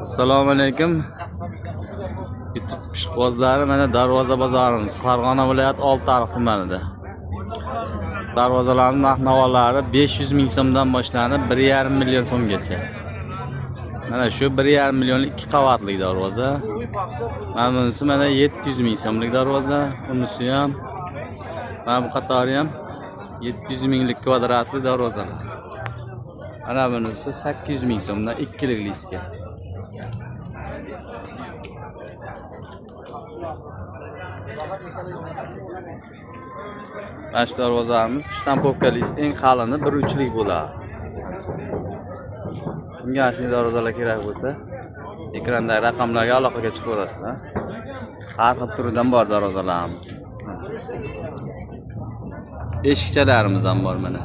Assalomu alaykum. YouTube ishqibozlari, mana Darvoza bozorimiz, Farg'ona viloyati Oltiariq tumanida. Darvozalarning narx-navolari 500 ming so'mdan boshlanib 1,5 million so'mgacha. Mana shu 1,5 millionlik 2 qavatli darvoza. Mana bunisi mana 700 ming so'mlik darvoza, unisi ham, mana bu qatori ham 700 minglik kvadratli darvoza. Mana bunisi 800 ming so'mdan ikkilik listga. Mana shu darvozamiz shtampovka list eng qalini 1.3lik bo'ladi. Kimga shunday darvozalar kerak bo'lsa, ekrandagi raqamlarga aloqaga chiqaverasizlar. Har xil turidan bor darvozalarimiz. Eshikchalarimiz ham bor mana.